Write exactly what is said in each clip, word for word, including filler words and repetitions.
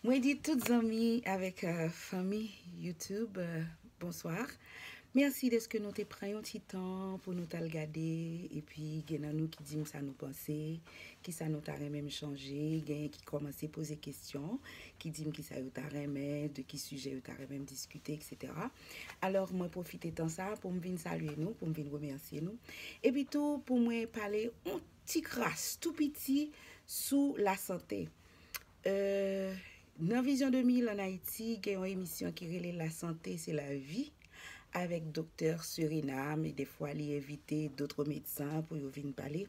Mwen di tout zanmi avèk euh, fanmi YouTube, euh, bonsoir. Mèsi dèske nou te pran yon ti tan pou nou t al gade, epi gen nan nou ki di m sa nou panse, ki sa nou ta renmen m chanje, genyen ki kòmanse poze kesyon, ki di m ki sa yo ta renmen, de ki sijè yo ta renmen m diskite, et cetera. Alò, mwen pwofite tan sa a pou m vin salye nou, pou m vin remèsye nou. Epi tou, pou mwen pale yon ti kras, tou piti, sou lasante. Euh, nan Vizyon de mil ann Ayiti, gen yon emisyon ki rele La santé, c'est la vie, avèk Doktè Serena, men defwa li envite dòt medsen pou yo vin pale.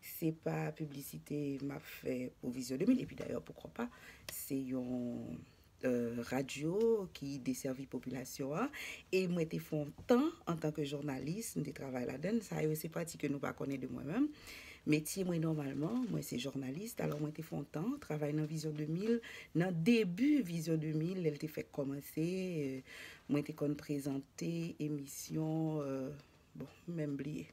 Se pa piblisite m ap fè pou Vizyon de mil, epi dayè, poukwa pa, se yon euh, radyo ki desèvi popilasyon an. E mwen te fè yon tan antanke jounalis, m te travay ladan l. Sa yo se pati ke nou pa konnen de mwen menm. Metye mwen nòmalman, mwen se jounalis. Alò mwen te fè yon tan, travay nan Vizyon de mil, nan debi Vizyon de mil, lè l te fèk kòmanse, euh, mwen te konn prezante emisyon, euh, bon, m menm bliye.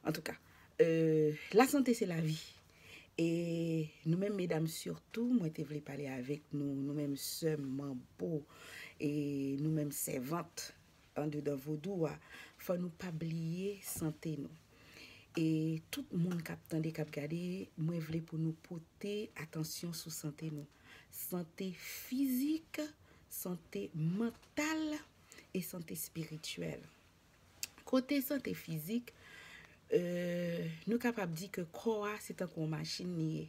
Antouka, euh, lasante se lavi. E nou menm medam sitou, mwen te vle pale avèk nou, nou menm sè m, manbo, e nou menm sèvant andedan vodou a, fò nou pa bliye sante nou. E tout moun k ap tande, k ap gade, mwen vle pou nou pote atansyon sou sante nou. Sante fizik, sante mantal e sante espirityèl. Kote sante fizik, euh, nou kapab di ke kò a se tankou yon machin li ye.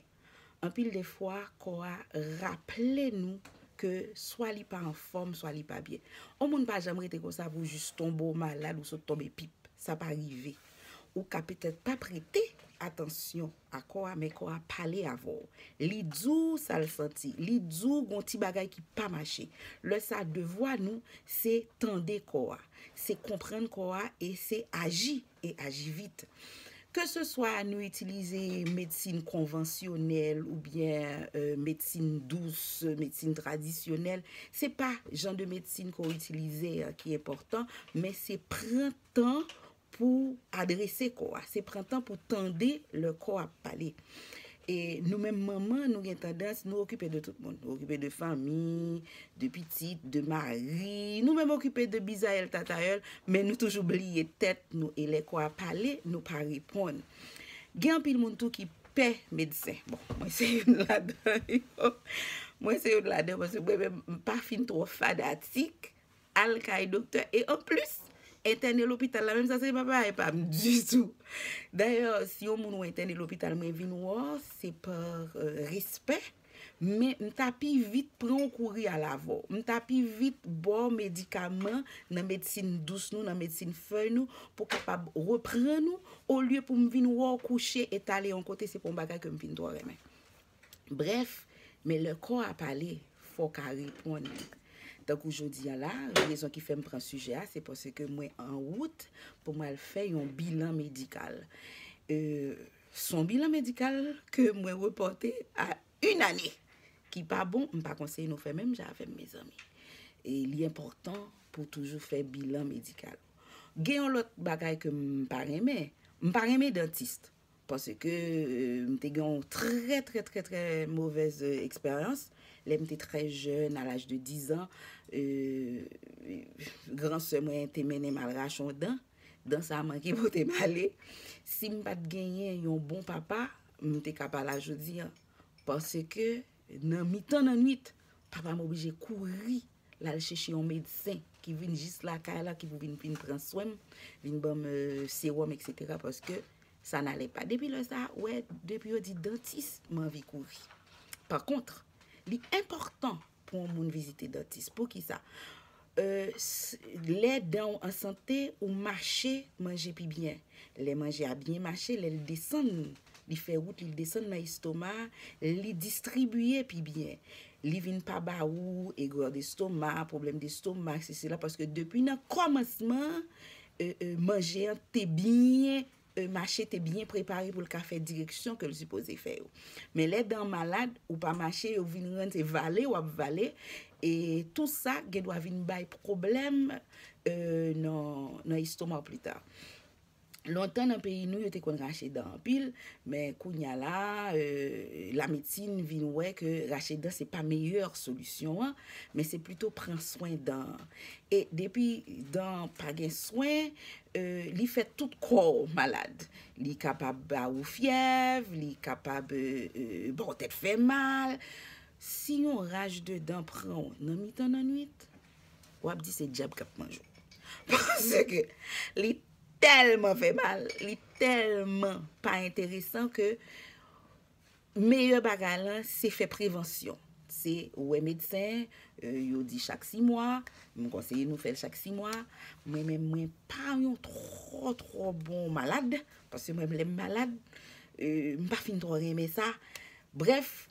Anpil de fwa, kò a raple nou ke swa li pa anfòm, swa li pa byen. Yon moun pa janm rete konsa pou jis tonbe w malad ou sot tonbe pip. Sa pa rive. Ou ka petèt pa prete atansyon a kò a, men kò a pale avè w. Li di w sa l santi. Li di w gon ti bagay ki pa mache. Lè sa, devwa nou, se tande kò a. Se konprann kò a e se aji, e aji vit. Ke se swa nou itilize medsin konvansyonèl oubyen euh, medsin dous, medsin tradisyonèl, se pa jan de medsin ke w itilize a ki enpòtan, men se pran tan pou adrese kò a. Se pran tan pou tande lè kò ap pale. E nou menm manman, nou gen tandans, nou okipe de tout moun. Nou okipe de fanmi, de pitit, de mari. Nou menm okipe de bizayèl tatayèl, men nou toujou bliye tèt nou. E lè kò a pale, nou pa reponn. Gen anpil moun tou ki pè medsen. Bon, mwen se youn ladan yo. Mwen se youn ladan, paske mwen menm, m pa fin twò fanatik al kay doktè. E anplis, entène lopital la, menm sa se pa bagay pa m ditou. Dayè, si yon moun ou entène lopital, mwen vin wè w, se pa euh, respè. Men m ta pi vit pran w kouri al avè w. M ta pi vit ba w medikaman nan medsin dous nou, nan medsin fèy nou, pou kapab reprann ou, olye pou m vin wè w kouche etale yon kote, se pa yon bagay ke m fin twò renmen. Brèf, men lè kò a pale, fò w ka reponn li. Tankou jodi a la, rezon ki fè m pran sijè a, se paske mwen an wout pou mwen al fè yon bilan medikal. Euh, se yon bilan medikal ke mwen repòte a une année, ki pa bon, m pa konseye nou fè menm jan avè m, mezanmi. E li enpòtan pou toujou fè bilan medikal. Gen yon lòt bagay ke m pa renmen, m pa renmen dantis. Paske euh, m te gen yon trè, trè, trè, trè movèz euh, eksperyans. Lè m te trè jèn, a laj de diz an, euh, gran sè mwen te mennen m al rache yon dan. Dan sa a manke pote m ale. Si m pa t genyen yon bon papa, m te ka pa la jodi a. Paske nan mitan nan nwit, papa m oblije kouri l al chèche yon medsen ki vin jis lakay la, ki pou vin, vin pran swen m, vin ban m euh, sewòm, et cetera, paske sa n ale pa. Depi lè sa a, wè, depi yo di dantis, m anvi kouri. Pa kont, li enpòtan pou yon moun vizite dantis. Poukisa? Euh, s- lè dan w an sante, ou mache, manje pi byen. Lè manje a byen mache, lè l desann, li fè wout li, li desann nan estoma, li distribiye pi byen. Li vin pa ba ou egrè destoma, pwoblèm destoma, se sela, paske depi nan kòmansman, euh, euh, manje an te byen euh, mache, te byen prepare pou l ka fè direksyon ke l sipoze fè yo. Men lè dan malad, ou pa mache, yo vin rann se vale w ap vale, e tou sa gen dwa vin bay pwoblèm euh, nan, nan estoma w pli ta. Lontan nan peyi nou, yo te konn rache dan anpil, men kounya la, euh, lamedsin vin wè ke rache dan se pa meyè solisyon an, men se plito pran swen dan an. E depi dan pa gen swen, euh, li fè tout kò w malad. Li kapab ba ou fyèv, li kapab euh, euh, ba w tèt fè mal. Si yon raj de dan pran w nan mitan nan nwit, w ap di se dyab k ap manje w. Paske li tèlman fè mal, li tèlman pa enteresan ke meyè bagay lan se fè prevansyon. Se wè medsen, euh, yo di chak sis mwa, m konseye nou fè l chak sis mwa. Mwen menm, mwen pa yon twò, twò bon malad, paske mwen, lè m malad, euh, m pa fin twò renmen sa. Brèf,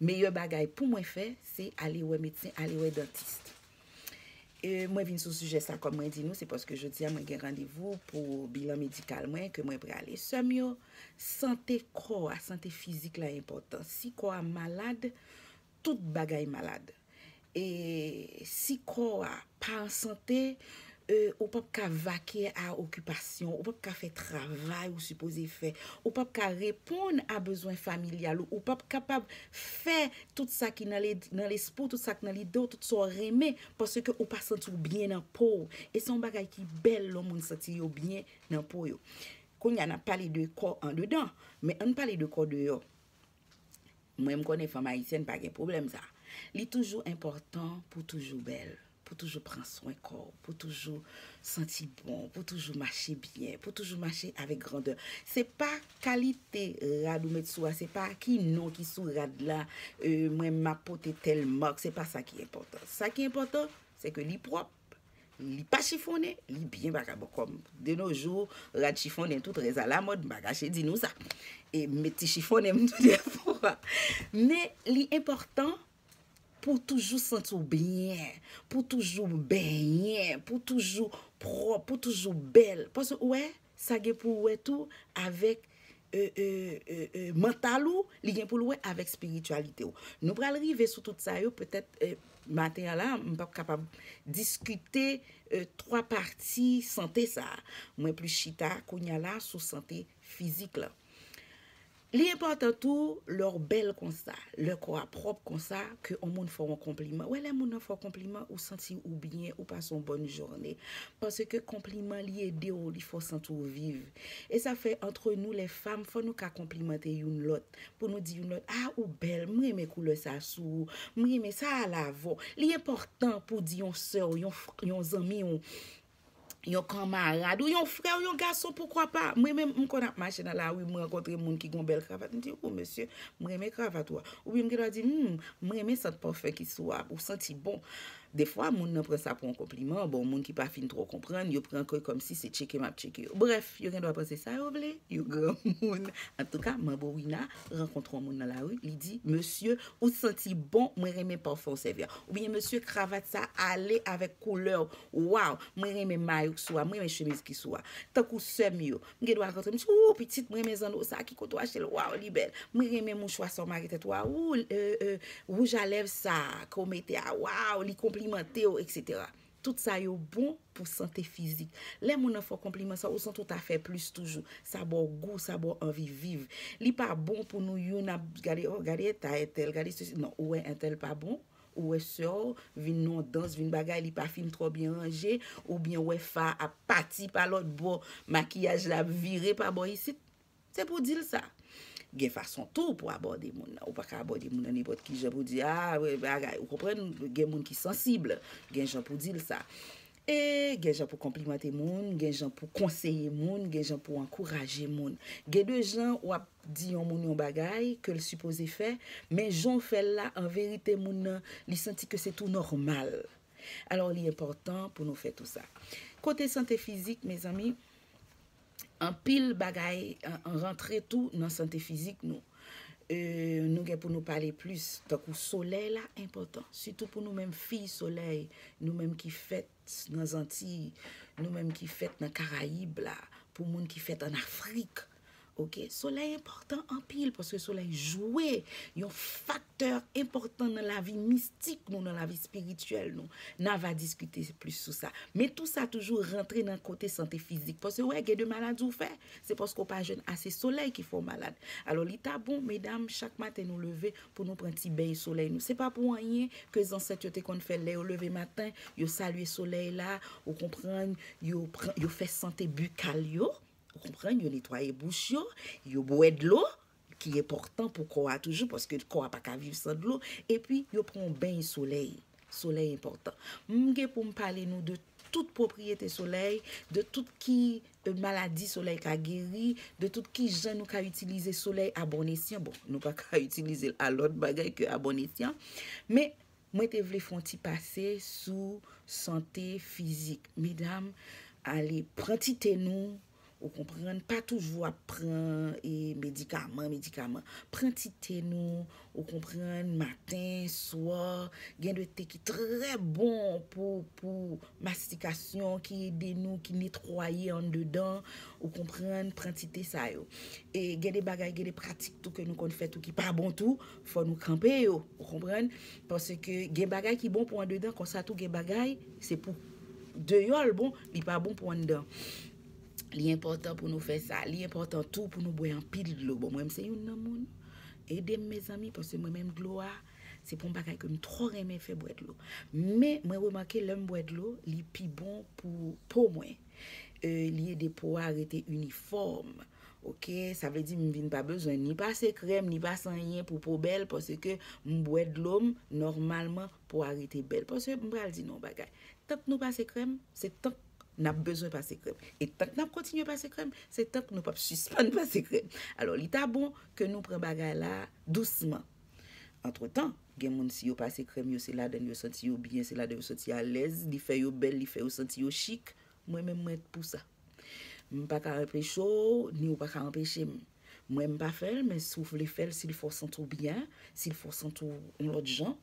meyè bagay pou mwen fè, se ale wè medsen, ale wè dantis. E mwen vin sou sijè sa, kòm mwen di nou, se paske jodi a mwen gen randevou pou bilan medikal mwen ke mwen prale. Sè m yo, sante kò a, sante fizik la enpòtan. Si kò a malad, tout bagay malad. E si kò a pa an sante, euh, ou p ap ka vake a okipasyon, ou p ap ka fè travay ou sipoze fè, ou p ap ka reponn a bezwen familyal ou, ou p ap kapab fè tout sa ki nan le- nan lespri w, tout sa ki nan lide w, tout sa w renmen, paske ou pa santi w byen nan po w. E se yon bagay ki bèl lè moun santi yo byen nan po yo. Kounye a, n ap pale de kò andedan, men ann pale de kò deyò. Mwen, m konnen fanm ayisyèn pa gen pwoblèm sa. Li toujou enpòtan pou toujou bèl, pou toujou pran swen kò w, pou toujou santi bon, pou toujou mache byen, pou toujou mache avèk grandè. Se pa kalite rad ou met sou a, se pa ki non ki sou rad la, euh, mwen m ap pote tèl mak, se pa sa ki enpòtan. Sa ki enpòtan, se ke li pwòp, li pa chifonnen, li byen vakabon. Kòm de nos jours, rad chifonnen tou trè alamòd, m pa kache di nou sa. E m met ti chifonnen m tou dèfwa. Men li enpòtan pou toujou santi w byen, pou toujou benyen, pou toujou pwòp, pou toujou bèl. Paske, ou wè, sa gen pou wè tou avèk euh, euh, euh, euh, mantal ou, li gen pou l wè avèk espirityalite w. Nou pral rive sou tout sa yo, petèt euh, maten an la, m p ap kapab diskite euh, twa pati sante sa a. Mwen plis chita kounye a la sou sante fizik la. Li enpòtan tou, lè w bèl konsa, lè kò a pwòp konsa, ke yon moun fè w yon konpliman. Wè, lè moun nan fè w konpliman, ou santi ou byen, ou pase yon bòn jounen. Paske konpliman, li ede w, li fè w santi w viv. E sa fè, entre nous les femmes, fò nou ka konplimante youn lòt. Pou nou di youn lòt, ah, ou bèl, m renmen koulè sa sou ou, m renmen sa al avè w. Li enpòtan pou di yon sè w, yon, fr- yon zanmi w, yon kanmarad ou yon frè ou yon gason, poukwa pa. Mwen menm, m konn ap mache nan lari, m rankontre moun ki gon bèl kravat, m di, ou mesye, m renmen kravat ou a. Oubyen m gen dwa di, hmm, m renmen sant pafen ki sou a, ou santi bon. Defwa, moun nan pran sa pou yon konpliman, bon, moun ki pa fin twò konprann, yo pran ke kòmsi se tcheke m ap tcheke yo. Brèf, yo gen dwa panse sa yo vle, yo granmoun. Antouka, Manbo Wina rankontre yon moun nan lari, li di, mesye, ou santi bon, mwen renmen pafen w sèvi a. Oubyen, mesye, kravat sa ale avèk koulè w. Waw, mwen renmen mayo ki sou a, mwen renmen chemiz ki sou a. Tankou sè m yo, m gen dwa rantre, m di, ou, pitit, mwen renmen zanno sa, ki kote w achte l? Waw, li bèl. Mwen renmen mouchwa sa w mare tèt ou a, ou, euh, euh, wouj a lèv sa ke w mete a, waw, li konplimante w, et cetera. Tout sa yo bon pou sante fizik. Lè moun nan fè w konpliman sa, ou santi w ta fè plis toujou. Sa ba w gou, sa ba w anvi viv. Li pa bon pou nou youn ap gade, oh, gade eta entèl, gade sesi. Non, ou wè entèl pa bon, ou wè sè w vin nan yon dans, vin bagay, li pa fin twò byen ranje, oubyen w wè fa ap pati pa lòt bò, makiyaj la ap vire pa bò isit. Se pou w di l sa. Gen fason tou pou abòde moun nan. Ou pa ka abòde moun nan nenpòt ki jan pou w di, ah, wè, bagay. Ou konprann, gen moun ki sansib, gen jan pou w di l sa. E gen jan pou w konplimante moun, gen jan pou w konseye moun, gen jan pou w ankouraje moun. Gen de jan w ap di yon moun yon bagay ke l sipoze fè, men jan w fè l la, an verite, moun nan, li santi ke se tou nòmal. Alò, li enpòtan pou nou fè tou sa. Kote sante fizik, mezanmi, anpil bagay an- an rantre tou nan sante fizik nou. Euh, nou gen pou nou pale plis, tankou solèy la enpòtan. Sitou pou nou menm fi solèy, nou menm ki fèt nan Zantiy, nou menm ki fèt nan Karayib la, pou moun ki fèt an Afrik. Ok, solèy enpòtan anpil paske solèy jwe yon faktè enpòtan nan lavi mistik nou, nan lavi espirityèl nou. N a va diskite plis sou sa. Men tou sa toujou rantre nan kote sante fizik. Paske wè, gen de maladi ou fè, se paske w pa jwenn ase solèy ki fè w malad. Alò, li ta bon, medam, chak maten nou leve pou nou pran ti beny solèy nou. Se pa pou anyen ke zansèt yo te konn fè lè yo leve maten, yo salye solèy la, ou konprann, yo, pran, yo fè sante bikal yo. Ou konprann? Yo netwaye bouch yo, yo bwè dlo, ki enpòtan pou kò a toujou, paske kò a pa ka viv san dlo, epi yo pran yon beny solèy. Solèy enpòtan. M gen pou m pale nou de tout pwopriyete solèy, de tout ki e, maladi solèy ka geri, de tout ki jan nou ka itilize solèy a bon esyan. Bon, nou pa ka itilize l a lòt bagay ke a bon esyan, men mwen te vle fè yon ti pase sou sante fizik. Medam, ale pran ti te nou, ou konprann, pa toujou ap pran e, medikaman, medikaman. Pran ti te nou, ou konprann, maten, swa, gen de te ki trè bon pou, pou mastikasyon, ki ede nou, ki netwaye andedan, ou konprann, pran ti te sa yo. E gen de bagay, gen de pratik tou ke nou konn fè tou ki pa bon tou, fò nou kanpe yo, ou konprann? Paske gen bagay ki bon pou andedan, konsa tou gen bagay, se pou deyò l bon, li pa bon pou anndan. Li enpòtan pou nou fè sa. Li enpòtan tou pou nou bwè anpil dlo. Bon, mwen, m se youn nan moun. Ede m, mezanmi, paske mwen menm, dlo a, se pa yon bagay ke m twò renmen fè bwè dlo. Men, mwen remake, lè m bwè dlo, li pi bon pou po mwen. E, li ede po a rete inifòm. Ok, sa vle di m vin pa bezwen ni pase krèm, ni pase anyen pou po bèl, paske m bwè dlo m, nòmalman, po a rete bèl. Paske m pral di nou yon bagay. Tank nou pase krèm, se tank n ap bezwen pase krèm. E tank n ap kontinye pase krèm, se tank nou p ap sispann pase krèm. Alò, li ta bon ke nou pran bagay la dousman. Antretan, gen moun, si yo pase krèm yo, se ladan yo santi yo byen, se ladan yo santi alèz, li fè yo bèl, li fè yo santi yo chik. Mwen menm, mwen pou sa. M pa ka anpeche w, ni w pa ka anpeche m. Mwen, m pa fè l, men si w vle fè l, si l fè w santi w byen, si l fè w santi w yon lòt jan,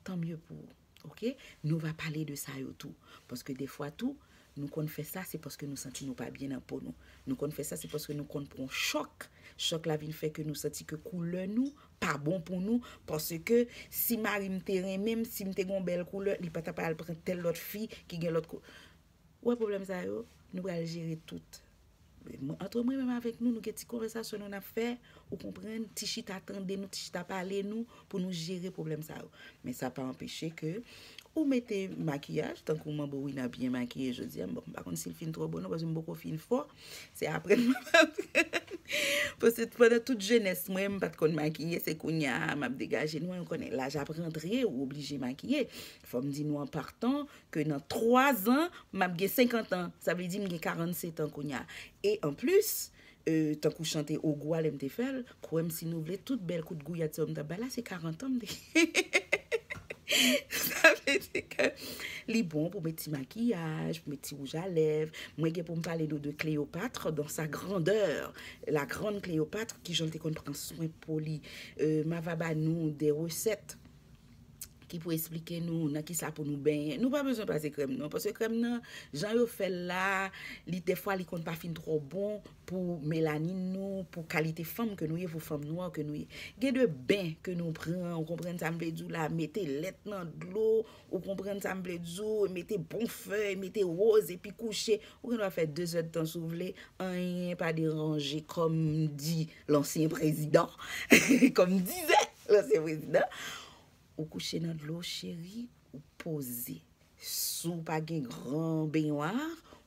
tanmye pou ou. Ok? Nou va pale de sa yo tou. Paske defwa tou, nou konn fè sa, se paske nou santi nou pa byen nan po nou. Nou konn fè sa, se paske nou konn pran yon chòk. Chòk la vin fè ke nou santi ke koulè nou pa bon pou nou. Paske si mari m te renmen m, si m te gen yon bèl koulè, li pa t ap al pran tèl lòt fi ki gen lòt koulè. Ou wè pwoblèm sa yo, nou pral jere tout. Mwen, antre mwen menm avèk nou, nou gen ti konvèsasyon nou n ap fè, ou konprann, ti chita tande nou, ti chita pale nou, pou nou jere pwoblèm sa yo. Men sa pa anpeche ke ou mete makiyaj, tankou manbo Wina byen makiye jodi a, bon, m pa konn si l fin twò bon non, paske m poko fin fò, se aprann m ap aprann. Paske pandan tout jenès mwen, m pa t konn makiye, se kounye a m ap degaje nou, ou konnen, laj ap rantre, ou oblije makiye. Fò m di nou an patan, ke nan twa zan, m ap gen senkant an. Sa vle di m gen karannsèt an kounye a. E anplis, e, tankou chante Ogou a lè m te fè l, kwè m si nou vle, tout bèl kout gouyad sa yo m t ap bay la, se karant an m te. Sa vle di ke li bon pou met ti makiyaj, pou met ti wouj a lèv. Mwen gen pou m pale nou de Cléopâtre dans sa grandeur, la grande Cléopâtre, kijan l te konn pran swen po li. E, m ava ba nou de resèt ki pou esplike nou nan kisa pou nou benyen. Nou pa bezwen pase krèm non, paske krèm nan, jan yo fè l la, li defwa li konn pa fin twò bon pou melanin nou, pou kalite fanm ke nou ye, pou fanm nwa ke nou ye. Gen de ben ke nou pran, ou konprann sa m vle di w la, mete lèt nan dlo, ou konprann sa m vle di w, mete bon fèy, mete woz, epi kouche. Ou gen dwa fè de zè d tan si w vle, anyen pa deranje, kòm di lansyen prezidan, kòm dizè lansyen prezidan. Ou kouche nan dlo, cheri, ou poze. Si w pa gen gran benywa,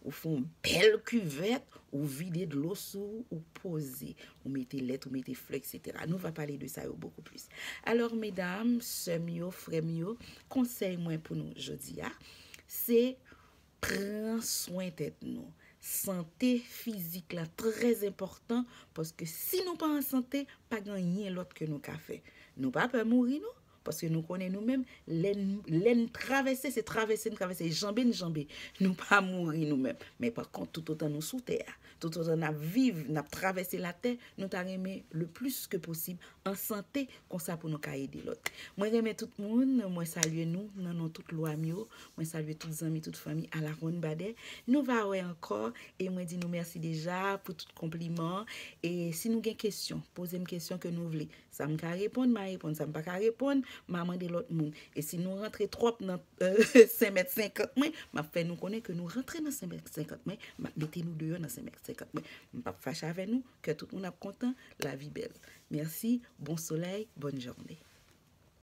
ou fè yon bèl kivèt, ou vide dlo sou ou, ou poze. Ou mete lèt, ou mete flè, et cetera. Nou va pale de sa yo bokou plis. Alò, medam, sè m yo, frè m yo, konsèy mwen pou nou jodi a, se pran swen tèt nou. Sante fizik la trè enpòtan, paske si nou pa an sante, pa gen anyen lòt ke nou ka fè. Nou pa pè mouri non, paske nou konnen nou menm, lè n, lè n travèse, se travèse n travèse, janbe n janbe. Nou pa mouri nou menm. Men pa kont, toutotan nou sou tè a, toutotan n ap viv, n ap travèse latè, nou ta renmen le plis ke posib an sante, konsa pou nou ka ede lòt. Mwen renmen tout moun, mwen salye nou nan non tout lwa m yo, mwen salye tout zanmi, tout fanmi a la ronn badè. Nou va wè ankò, e mwen di nou mèsi deja pou tout konpliman. E si nou gen kesyon, poze m kesyon ke nou vle. Sa m ka reponn, m a reponn. Sa m pa ka reponn, m a mande lòt moun. E si nou rantre twòp nan euh, senk mèt senkant mwen, m ap fè nou konnen ke nou rantre nan senk mèt senkant mwen, m ap mete nou deyò nan senk mèt senkant mwen. M p ap fache avè nou, kè tout moun ap kontan, lavi bèl. Mèsi, bon solèy, bòn jounen.